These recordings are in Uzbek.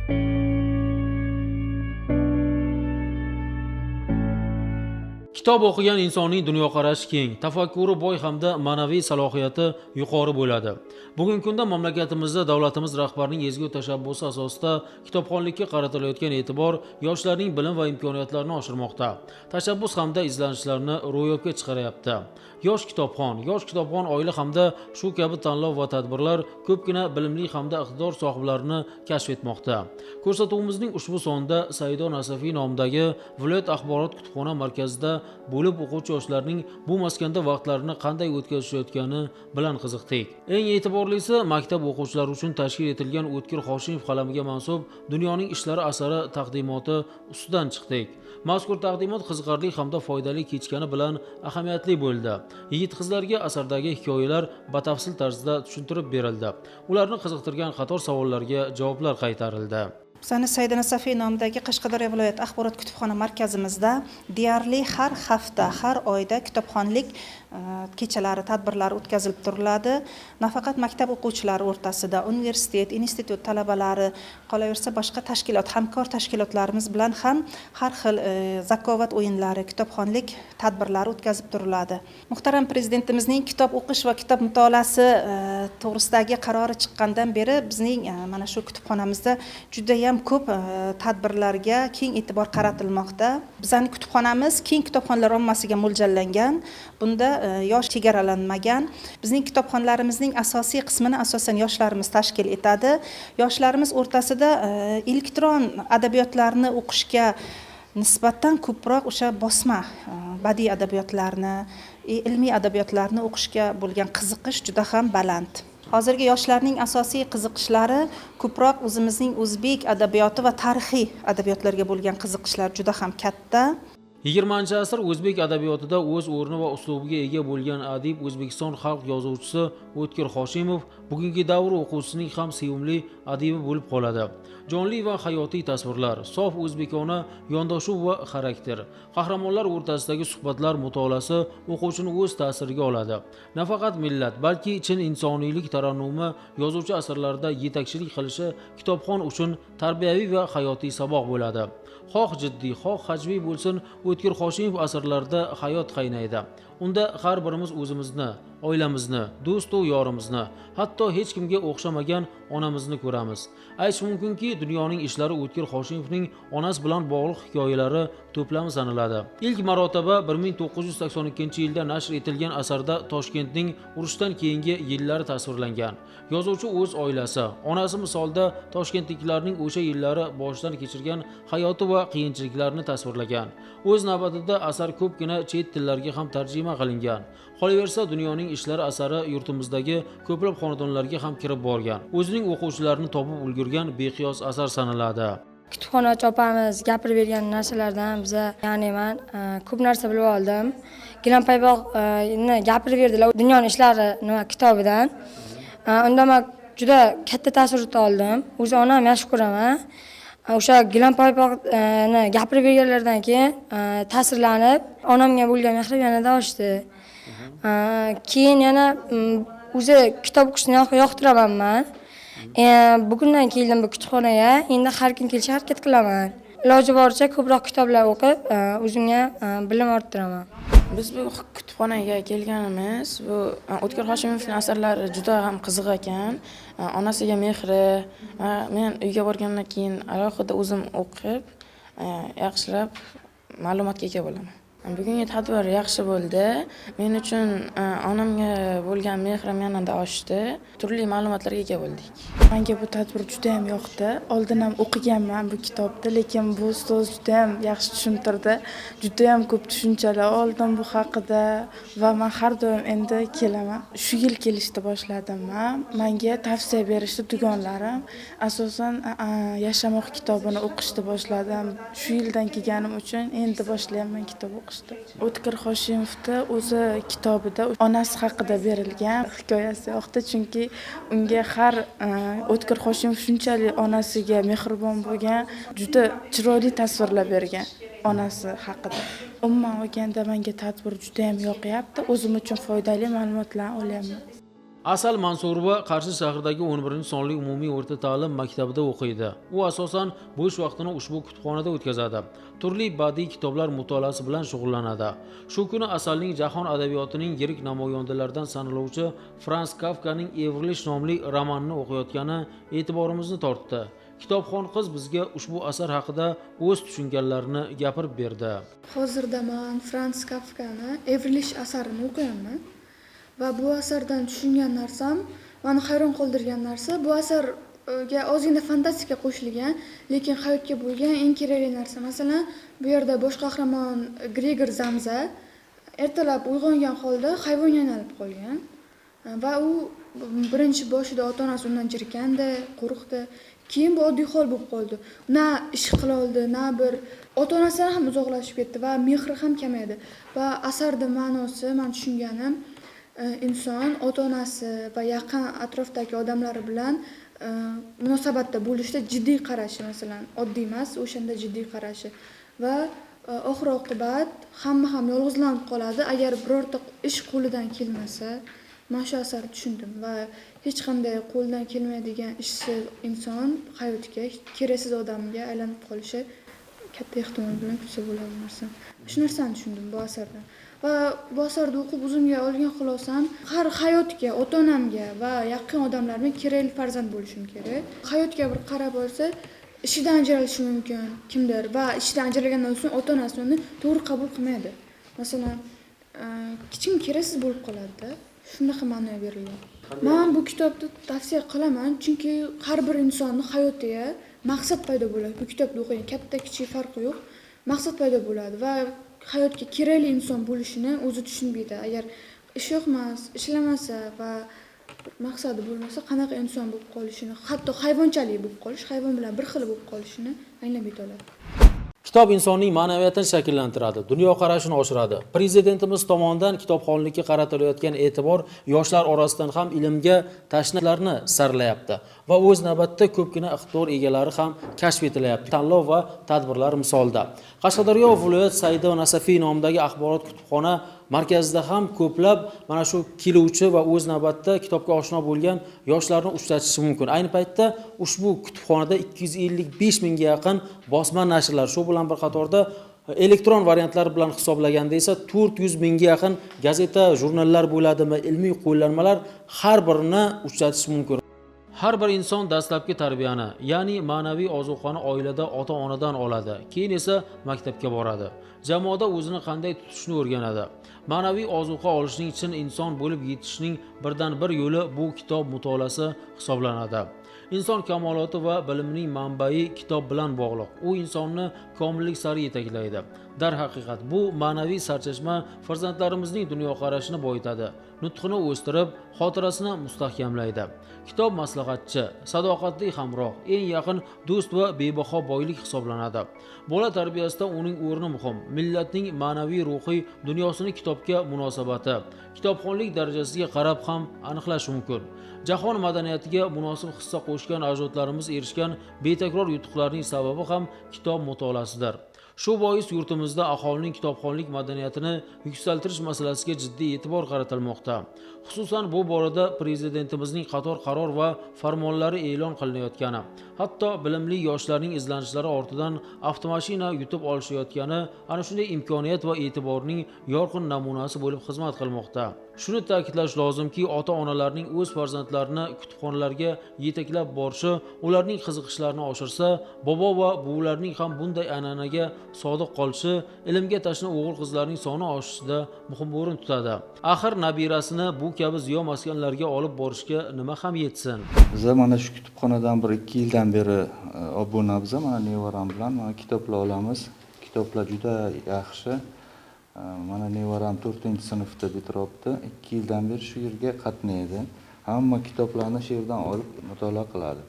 Kitob o'qigan insonning dunyoqarashi keng, tafakkuri boy hamda ma'naviy salohiyati yuqori bo'ladi. Bugungi kunda mamlakatimizda davlatimiz rahbarining ezgu tashabbusi asosida kitobxonlikka qaratilayotgan e'tibor yoshlarning bilim va imkoniyatlarini oshirmoqda. Tashabbus hamda izlanishlarni ro'yobga chiqaryapti. Yosh kitobxon oila hamda shu kabi tanlov va tadbirlar ko'pgina bilimli hamda iqtidor sohiblarini kashf etmoqda. Ko'rsatuvimizning ushbu sonida Saido Nasafiy nomidagi viloyat axborot kutubxona markazida bo'lib o'quvchi yoshlarning bu maskanda vaqtlarini qanday o'tkazishayotgani bilan qiziqdik. Eng e'tiborlisi, maktab o'quvchilari uchun tashkil etilgan O'tkir Hoshimov qalamiga mansub Dunyoning ishlari asari taqdimoti ustidan chiqdik. Mazkur taqdimot qiziqarli hamda foydali kechgani bilan ahamiyatli bo'ldi. Yigit qizlarga asardagi hikoyalar batafsil tarzda tushuntirib berildi. Ularni qiziqtirgan qator savollarga javoblar qaytarildi. Bizani Saida Nasafiy nomidagi Qashqadaryo viloyat axborot kutubxona markazimizda deyarli har hafta, har oyda kitobxonlik kechalari, tadbirlari o'tkazilib turiladi. Nafaqat maktab o'quvchilari o'rtasida, universitet, institut talabalari, qolaversa boshqa tashkilot, hamkor tashkilotlarimiz bilan ham har xil zakovat o'yinlari, kitobxonlik tadbirlari o'tkazib turiladi. Muhtaram prezidentimizning kitob o'qish va kitob mutolaasi to'g'risidagi qarori chiqqandan beri bizning mana shu kutubxonamizda juda ham ko'p tadbirlarga keng e'tibor qaratilmoqda. Bizning kutubxonamiz keng kitobxonlar ommasiga mo'ljallangan. Bunda yosh chegaralanmagan. Bizning kitobxonlarimizning asosiy qismini asosan yoshlarimiz tashkil etadi. Yoshlarimiz o'rtasida elektron adabiyotlarni o'qishga nisbatan ko'proq o'sha bosma badiiy adabiyotlarni, ilmiy adabiyotlarni o'qishga bo'lgan qiziqish juda ham baland. Hozirgi yoshlarning asosiy qiziqishlari ko'proq o'zimizning o'zbek adabiyoti va tarixiy adabiyotlarga bo'lgan qiziqishlar juda ham katta. 20-asr o'zbek adabiyotida o'z o'rni va uslubiga ega bo'lgan adib, O'zbekiston xalq yozuvchisi O'tkir Hoshimov bugungi davr o'quvchisining ham sevimli adibi bo'lib qoladi. Jonli va hayotiy tasvirlar, sof o'zbekona yondashuv va xarakter, qahramonlar o'rtasidagi suhbatlar mutolaasi o'quvchini o'z ta'siriga oladi. Nafaqat millat, balki chin insoniylik tarannumi yozuvchi asarlarida yetakchilik qilishi kitobxon uchun tarbiyaviy va hayotiy saboq bo'ladi. Xoh jiddiy, xoh hajviy bo'lsin, O'tkir Hoshimov asarlarida hayot qaynaydi. Unda har birimiz o'zimizni, oilamizni, do'st-u yorimizni, hatto hech kimga o'xshamagan onamizni ko'ramiz. Aytish mumkinki, Dunyoning ishlari O'tkir Hoshimovning onasi bilan bog'liq hikoyalari to'plami sanaladi. Ilk marotaba 1982-yilda nashr etilgan asarda Toshkentning urushdan keyingi yillari tasvirlangan. Yozuvchi o'z oilasi, onasi misolida toshkentliklarning o'sha yillari boshdan kechirgan hayoti va qiyinchiliklarini tasvirlagan. O'z navbatida asar ko'pgina chet tillarga ham tarjima qilingan. Qolaversa, Dunyoning ishlari asari yurtimizdagi ko'plab xonadonlarga ham kirib borgan. O'zining o'quvchilarini topib ulgurgan beqiyos asar sanaladi. Kutubxonachi opamiz gapirib bergan narsalardan biza, ya'ni men ko'p narsa bilib oldim. Gilampaypoqni gapirib berdilar Dunyoning ishlari nima kitobidan. Unda men juda katta taassurot oldim. O'zi onam yaxshi ko'raman. O'sha gilampaypoqni gapirib berganlaridan keyin ta'sirlanib, onamga bo'lgan mehrim yanada oshdi. Keyin yana o'zi kitob o'qishni yoqtiraman men. Bugundan keldim bu kutubxonaga, endi har kun kelishga harakat qilaman. Iloji boricha ko'proq kitoblar o'qib, o'zimga bilim orttiraman. Biz bu kutubxonaga kelganimiz, bu O'tkir Hoshimovning asarlari juda ham qiziq ekan. Onasiga mehri, men uyga borgandan keyin alohida o'zim o'qib, yaxshilab ma'lumotga ega bo'laman. Bugungi tadbir yaxshi bo'ldi. Men uchun onamga bo'lgan mehrim yanada oshdi. Turli ma'lumotlarga ega bo'ldik. Menga bu tadbir juda ham yoqdi. Oldin ham o'qiganman bu kitobni, lekin bu ustoz juda ham yaxshi tushuntirdi. Juda ham ko'p tushunchalar oldim bu haqida va men har doim endi kelaman. Shu yil kelishni boshladim men. Menga tavsiya berishdi dugonlarim. Asosan Yashamoq kitobini o'qishni boshladim. Shu yildan kelganim uchun endi boshlayapman kitob o'qishni. O'tkir Hoshimovni o'zi kitobida onasi haqida berilgan hikoyasi yoqdi, chunki unga har O'tkir Hoshimov shunchalik onasiga mehribon bo'lgan, juda chiroyli tasvirlab bergan onasi haqida. Umuman olganda menga tadbir juda ham yoqyapti. O'zim uchun foydali ma'lumotlar olyapman. Asal Mansurova Qarshi shahridagi 11-sonli umumiy o'rta ta'lim maktabida o'qiydi. U asosan bo'sh vaqtini ushbu kutubxonada o'tkazadi. Turli badiiy kitoblar mutolaasi bilan shug'ullanadi. Shu kuni Asalning jahon adabiyotining yirik namoyandalaridan sanaluvchi Frans Kafkaning Evrilish nomli romanini o'qiyotgani e'tiborimizni tortdi. Kitobxon qiz bizga ushbu asar haqida o'z tushunganlarini gapirib berdi. Hozirda man Frans Kafkani Evrilish asarini o'qiyapman va bu asardan tushungan narsam, mani hayron qoldirgan narsa, bu asarga ozgina fantastika qo'shilgan, lekin hayotga bo'lgan eng kerakli narsa. Masalan, bu yerda bosh qahramon Gregor Zamza ertalab uyg'ongan holda hayvonga aylanib qolgan va u birinchi boshida ota-onasi undan jirkandi, qo'rqdi. Keyin bu oddiy hol bo'lib qoldi. Na ish qila oldi, na bir ota-onasidan ham uzoqlashib ketdi va mehri ham kamaydi. Va asarda ma'nosi, men tushunganim, inson ota-onasi va yaqin atrofdagi odamlari bilan munosabatda bo'lishda jiddiy qarashi, masalan, oddiy emas, o'shanda jiddiy qarashi va oxir oqibat hamma ham yolg'izlanib qoladi agar birorta ish qo'lidan kelmasa. Man shu asarni tushundim va hech qanday qo'lidan kelmaydigan ishsiz inson hayotga keraksiz odamga aylanib qolishi katta ehtimol bilan kutsa bo'ladi bu narsani. Shu narsani tushundim bu asardan. Va bu asarni o'qib o'zimga olgan xulosam, har hayotga, ota-onamga va yaqin odamlarimga kerakli farzand bo'lishim kerak. Hayotga bir qarab olsa, ishidan ajralishi mumkin kimdir va ishidan ajralgandan so'ng ota-onasi uni to'g'ri qabul qilmaydi. Masalan, kichkina keraksiz bo'lib qoladi-da. Shunaqa ma'no berilgan. Men bu kitobni tavsiya qilaman, chunki har bir insonning hayotiga maqsad paydo bo'ladi. Bu kitobni o'qigan katta kichik farqi yo'q. Maqsad paydo bo'ladi va hayotga kerakli inson bo'lishini o'zi tushunib yetadi. Agar ish yoqmas, ishlamasa va maqsadi bo'lmasa, qanaqa inson bo'lib qolishini, hatto hayvonchalik bo'lib qolish, hayvon bilan bir xil bo'lib qolishini anglab yeta oladi. Kitob insonning ma'naviyatini shakllantiradi, dunyoqarashini oshiradi. Prezidentimiz tomonidan kitobxonlikka qaratilayotgan e'tibor yoshlar orasidan ham ilmga tashnalarni sarlayapti va o'z navbatida ko'pgina iqtidor egalari ham kashf etilyapti. Tanlov va tadbirlar misolida. Qashqadaryo viloyat Saida Nasafiy nomidagi axborot kutubxona markazida ham ko'plab mana shu keluvchi va o'z navbatida kitobga oshno bo'lgan yoshlarni uchratish mumkin. Ayni paytda ushbu kutubxonada 255 mingga yaqin bosma nashrlar, shu bilan bir qatorda elektron variantlar bilan hisoblaganda esa 400 mingga yaqin gazeta, jurnallar bo'ladimi, ilmiy qo'llanmalar har birini uchratish mumkin. Har bir inson dastlabki tarbiyani, ya'ni ma'naviy ozuqani oilada ota-onadan oladi, keyin esa maktabga boradi. Jamoada o'zini qanday tutishni o'rganadi. Ma'naviy ozuqa olishning, chin inson bo'lib yetishishning birdan-bir yo'li bu kitob mutolaasi hisoblanadi. Inson kamoloti va bilimining manbai kitob bilan bog'liq. U insonni komillik sari yetaklaydi. Darhaqiqat, bu ma'naviy sarchashma farzandlarimizning dunyoqarashini boyitadi, nutqini o'stirib, xotirasini mustahkamlaydi. Kitob maslahatchi, sadoqatli hamroh, eng yaqin do'st va bebaho boylik hisoblanadi. Bola tarbiyasida uning o'rni muhim. Millatning ma'naviy ruhiy dunyosini kitobga munosabati, kitobxonlik darajasiga qarab ham aniqlash mumkin. Jahon madaniyatiga munosib hissa qo'shgan ajdodlarimiz erishgan betakror yutuqlarning sababi ham kitob mutolaasidir. Shu bois yurtimizda aholining kitobxonlik madaniyatini yuksaltirish masalasiga jiddiy e'tibor qaratilmoqda. Xususan, bu borada prezidentimizning qator qaror va farmonlari e'lon qilinayotgani, hatto bilimli yoshlarning izlanishlari ortidan avtomashina yutib olishayotgani ana shunday imkoniyat va e'tiborning yorqin namunasi bo'lib xizmat qilmoqda. Shuni ta'kidlash lozimki, ota-onalarning o'z farzandlarini kutubxonalarga yetaklab borishi ularning qiziqishlarini oshirsa, bobo va buvilarning ham bunday an'anaga sodiq qolishi ilmga tashna o'g'il-qizlarning soni oshishida muhim o'rin tutadi. Axir nabirasini bu kabi ziyo maskanlarga olib borishga nima ham yetsin? Biza mana shu kutubxonadan 1-2 yildan beri obuna biza, mana nevaram bilan mana kitoblar olamiz. Kitoblar juda yaxshi. Mana nevaram 4-sinfda bitiryapti. 2 yildan beri shu yerga qatnaydi. Hamma kitoblarni shu yerdan olib mutolaa qiladi.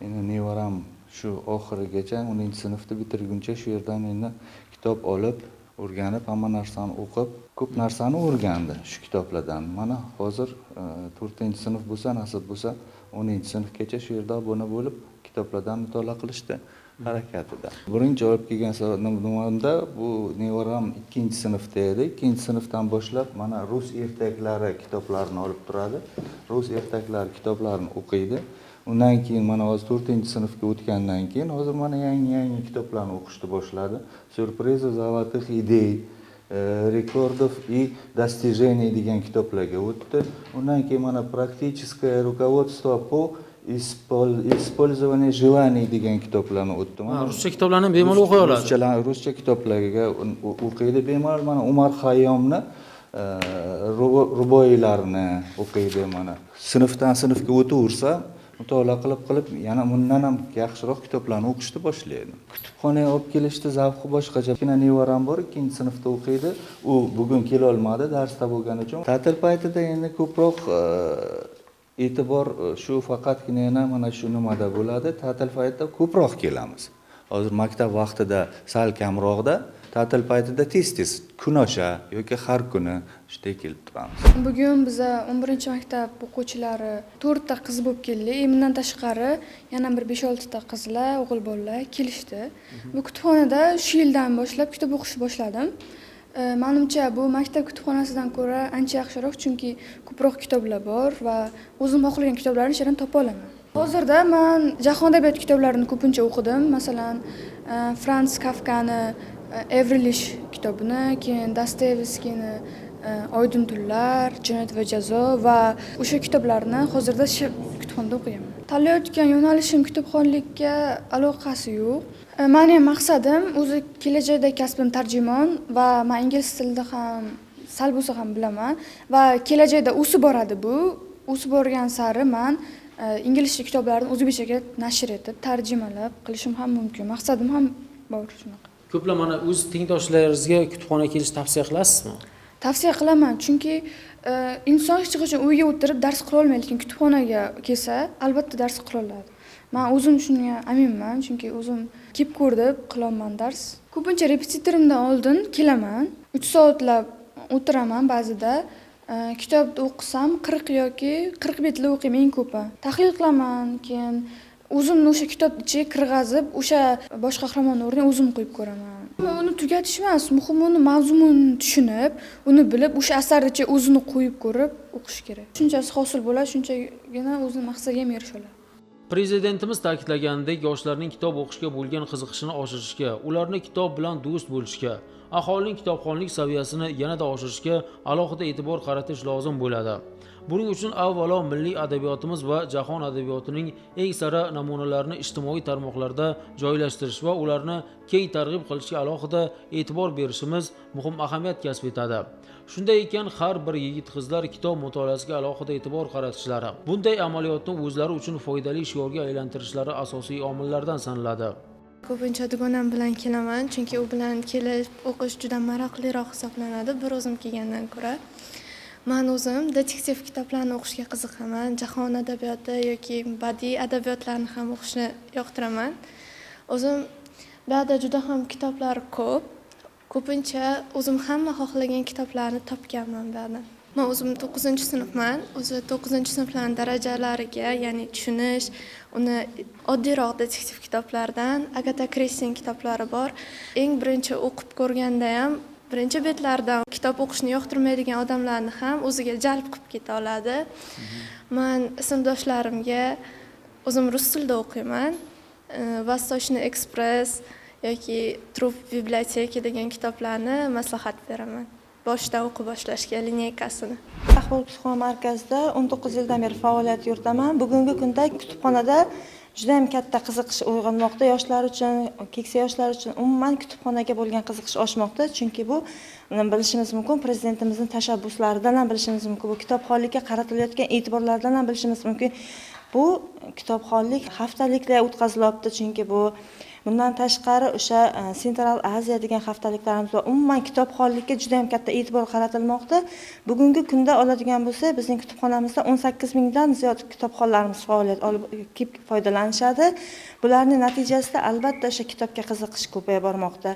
Endi nevaram shu oxirigacha 10-sinfni bitirguncha shu yerdan endi kitob olib, o'rganib, hamma narsani o'qib, ko'p narsani o'rgandi shu kitoblardan. Mana hozir 4-sinf bo'lsa, nasib bo'lsa 10-sinfgacha shu yerda obuna bo'lib, kitoblardan mutolaa qilishdi. harakatida. Birinchi olib kelgan nimamda bu nevaram 2 sinfda edi. 2 sinfdan boshlab mana rus ertaklari kitoblarini olib turadi. Rus ertaklari kitoblarini o'qiydi. Undan keyin mana hozir 4-sinfga o'tgandan keyin hozir mana yangi kitoblarni o'qishni boshladi. Сюрпризы золотых идей, рекордов и достижений degan kitoblarga o'tdi. Undan keyin mana практическое руководство по использованию желаний degan kitoblarni o'tdi. Ha, ruscha kitoblarni bemalol o'qiy oladi. Ruscha kitoblarga o'qiydi bemalol. Mana Umar Xayyomni ruboiylarini o'qiydi mana. Sinfdan sinfga o'taversa, mutolaa qilib qilib yana bundan ham yaxshiroq kitoblarni o'qishni boshlaydi. Kutubxonaga olib kelishdi zavqi boshqacha. Kichkina nevaram bor, 2 sinfda o'qiydi. U bugun kela olmadi, darsda bo'lgani uchun. Ta'til paytida endi ko'proq e'tibor shu faqatgina yana mana shu nimada bo'ladi. Ta'til paytida ko'proq kelamiz. Hozir maktab vaqtida sal kamroqda, ta'til paytida tez-tez kunosha yoki har kuni shunday kelib turamiz. Bugun biza 11-maktab o'quvchilari 4 ta qiz bo'lib keldik. Bundan tashqari yana bir 5-6 ta qizlar, o'g'il bolalar kelishdi. Bu kutubxonada shu yildan boshlab kitob o'qishni boshladim. Manimcha bu maktab kutubxonasidan ko'ra ancha yaxshiroq, chunki ko'proq kitoblar bor va o'zim xohlagan kitoblarni shu yerdan topa olaman. Hozirda men jahon adabiyoti kitoblarini ko'pincha o'qidim. Masalan, Frans Kafkani Evrilish kitobini, keyin Dostoyevskiyni Oydin tunlar, Jinoyat va jazo va o'sha kitoblarni hozirda shu kutubxonada o'qiyapman. Tanlayotgan yo'nalishim kutubxonlikka aloqasi yo'q. Meni ham maqsadim o'zi kelajakda kasbim tarjimon va men ingliz tilida ham sal bo'lsa ham bilaman va kelajakda o'sib boradi bu. O'sib borgan sari men inglizcha kitoblarni o'zbekchaga nashr etib, tarjimalab qilishim ham mumkin. Maqsadim ham bor shunaqa. Ko'plar mana o'z tengdoshlaringizga kutubxonaga kelishni tavsiya qilasizmi? Tavsiya qilaman, chunki inson hech qachon uyga o'tirib dars qila olmaydi, lekin kutubxonaga kelsa albatta dars qila oladi. Men o'zim shunga aminman, chunki o'zim kelib ko'rdim, qilyapman dars. Ko'pincha repetitorimdan oldin kelaman, 3 soatlab o'tiraman ba'zida. Kitob o'qisam 40 yoki 40 betli o'qiyman eng ko'pi. Tahlil qilaman, keyin o'zimni o'sha kitob ichiga kirg'azib, o'sha bosh qahramonni o'rniga o'zim qo'yib ko'raman. Uni tugatish emas, muhimi uni mazmunini tushunib, uni bilib, o'sha asar ichiga o'zini qo'yib ko'rib o'qish kerak. Shunchasi hosil bo'ladi, shunchagina o'zini maqsadiga ham erisha oladi. Prezidentimiz ta'kidlaganidek, yoshlarning kitob o'qishga bo'lgan qiziqishini oshirishga, ularni kitob bilan do'st bo'lishga, aholining kitobxonlik saviyasini yanada oshirishga alohida e'tibor qaratish lozim bo'ladi. Buning uchun avvalo milliy adabiyotimiz va jahon adabiyotining eng sara namunalarini ijtimoiy tarmoqlarda joylashtirish va ularni keng targ'ib qilishga alohida e'tibor berishimiz muhim ahamiyat kasb etadi. Shunday ekan, har bir yigit-qizlar kitob mutolaasiga alohida e'tibor qaratishlari, bunday amaliyotni o'zlari uchun foydali shiorga aylantirishlari asosiy omillardan sanaladi. Ko'pincha dugonam bilan kelaman, chunki u bilan kelib o'qish juda maroqliroq hisoblanadi bir o'zim kelgandan ko'ra. Men o'zim detektiv kitoblarni o'qishga qiziqaman, jahon adabiyoti yoki badiiy adabiyotlarni ham o'qishni yoqtiraman. O'zim bu yerda juda ham kitoblar ko'p. Ko'pincha o'zim hamma xohlagan kitoblarni topganman bu yerdan. Men o'zim 9-sinfman. O'zi 9-sinflarning darajalariga, ya'ni tushunish, uni oddiyroq detektiv kitoblardan Agatha Christie kitoblari bor. Eng birinchi o'qib ko'rganda ham birinchi betlardan kitob o'qishni yoqtirmaydigan odamlarni ham o'ziga jalb qilib keta oladi. Men sinfdoshlarimga o'zim rus tilida o'qiyman. Восточный экспресс yoki Труп в библиотеке degan kitoblarni maslahat beraman. Boshdan o'qib boshlashga lineykasini. Axborot kutubxona markazida 19 yildan beri faoliyat yuritaman. Bugungi kunda kutubxonada juda ham katta qiziqish uyg'onmoqda yoshlar uchun, keksa yoshlar uchun umuman kutubxonaga bo'lgan qiziqish oshmoqda. Chunki bu bilishimiz mumkin, prezidentimizning tashabbuslaridan ham bilishimiz mumkin, bu kitobxonlikka qaratilayotgan e'tiborlardan ham bilishimiz mumkin. Bu kitobxonlik haftaliklar o'tkazilyapti, chunki bu bundan tashqari o'sha Central Aziya degan haftaliklarimiz bor. Umuman kitobxonlikka juda ham katta e'tibor qaratilmoqda. Bugungi kunda oladigan bo'lsak, bizning kutubxonamizda 18 mingdan ziyod kitobxonlarimiz faoliyat olib kelib foydalanishadi. Bularning natijasida albatta o'sha kitobga qiziqish ko'payib bormoqda.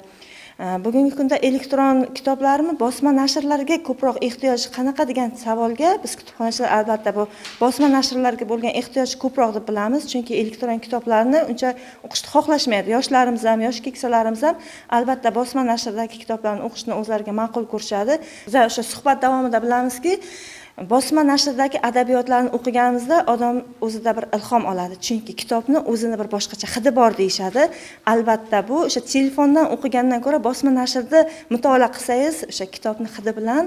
Bugungi kunda elektron kitoblarmi, bosma nashrlarga ko'proq ehtiyoj qanaqa degan savolga biz kutubxonachilar albatta bu bosma nashrlarga bo'lgan ehtiyoj ko'proq deb bilamiz, chunki elektron kitoblarni uncha o'qishni xohlashmaydi. Yoshlarimiz ham, yosh keksalarimiz ham albatta bosma nashrdagi kitoblarni o'qishni o'zlariga ma'qul ko'rishadi. Biz o'sha suhbat davomida bilamizki, bosma nashrdagi adabiyotlarni o'qiganimizda odam o'zida bir ilhom oladi, chunki kitobni o'zini bir boshqacha hidi bor deyishadi. Albatta bu o'sha telefondan o'qigandan ko'ra bosma nashrda mutolaa qilsangiz, o'sha kitobni hidi bilan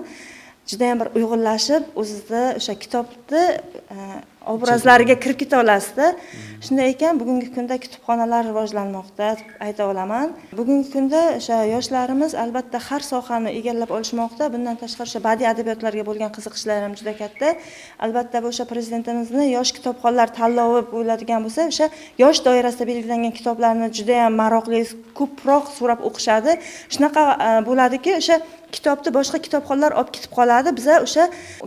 juda ham bir uyg'unlashib, o'zida o'sha kitobni obrazlariga kirib keta olasizda. Shunday ekan, bugungi kunda kutubxonalar rivojlanmoqda deb ayta olaman. Bugungi kunda o'sha yoshlarimiz albatta har sohani egallab olishmoqda. Bundan tashqari o'sha badiiy adabiyotlarga bo'lgan qiziqishlari ham juda katta. Albatta bu o'sha prezidentimizni yosh kitobxonlar tanlovi bo'ladigan bo'lsa, o'sha yosh doirasida belgilangan kitoblarni juda ham maroqli, ko'proq so'rab o'qishadi. Shunaqa bo'ladiki, o'sha kitobni boshqa kitobxonlar olib ketib qoladi. Biza o'sha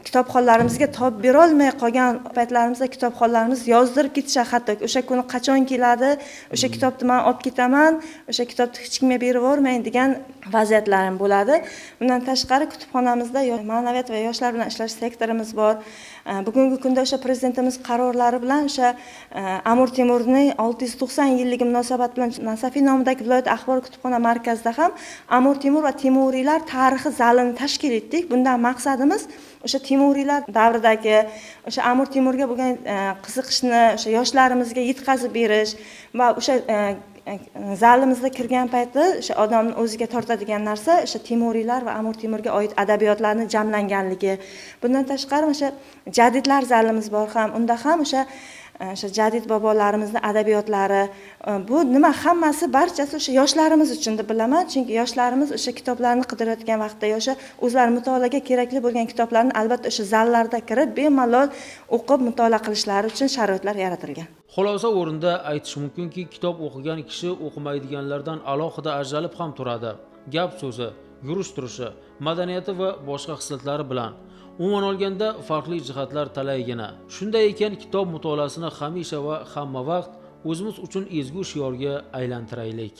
kitobxonlarimizga topib berolmay qolgan paytlarimizda kitobxonlarimiz yozdirib ketishadi, hattoki o'sha kuni qachon keladi, o'sha kitobni men olib ketaman, o'sha kitobni hech kimga berib yubormang degan vaziyatlar ham bo'ladi. Bundan tashqari kutubxonamizda ma'naviyat va yoshlar bilan ishlash sektorimiz bor. Bugungi kunda o'sha prezidentimiz qarorlari bilan o'sha Amir Temurning 690 yilligi munosabati bilan Nasafiy nomidagi viloyat axborot kutubxona markazida ham Amir Temur va Temuriylar tarixi zalini tashkil etdik. Bundan maqsadimiz o'sha Temuriylar davridagi o'sha Amir Temurga bo'lgan qiziqishni o'sha yoshlarimizga yetkazib berish va o'sha zalimizda kirgan paytda o'sha odamni o'ziga tortadigan narsa o'sha Temuriylar va Amir Temurga oid adabiyotlarni jamlanganligi. Bundan tashqari o'sha jadidlar zalimiz bor ham, unda ham o'sha jadid bobolarimizni adabiyotlari, bu nima hammasi barchasi o'sha yoshlarimiz uchun deb bilaman, chunki yoshlarimiz o'sha kitoblarni qidirayotgan vaqtda o'sha o'zlari mutolaaga kerakli bo'lgan kitoblarni albatta o'sha zallarda kirib bemalol o'qib mutolaa qilishlari uchun sharoitlar yaratilgan. Xulosa o'rinda aytish mumkinki, kitob o'qigan kishi o'qimaydiganlardan alohida ajralib ham turadi. Gap so'zi, yurish turishi, madaniyati va boshqa xislatlari bilan. Umuman olganda farqli jihatlar talaygina. Shunday ekan, kitob mutolaasini hamisha va hamma vaqt o'zimiz uchun ezgu shiorga aylantiraylik.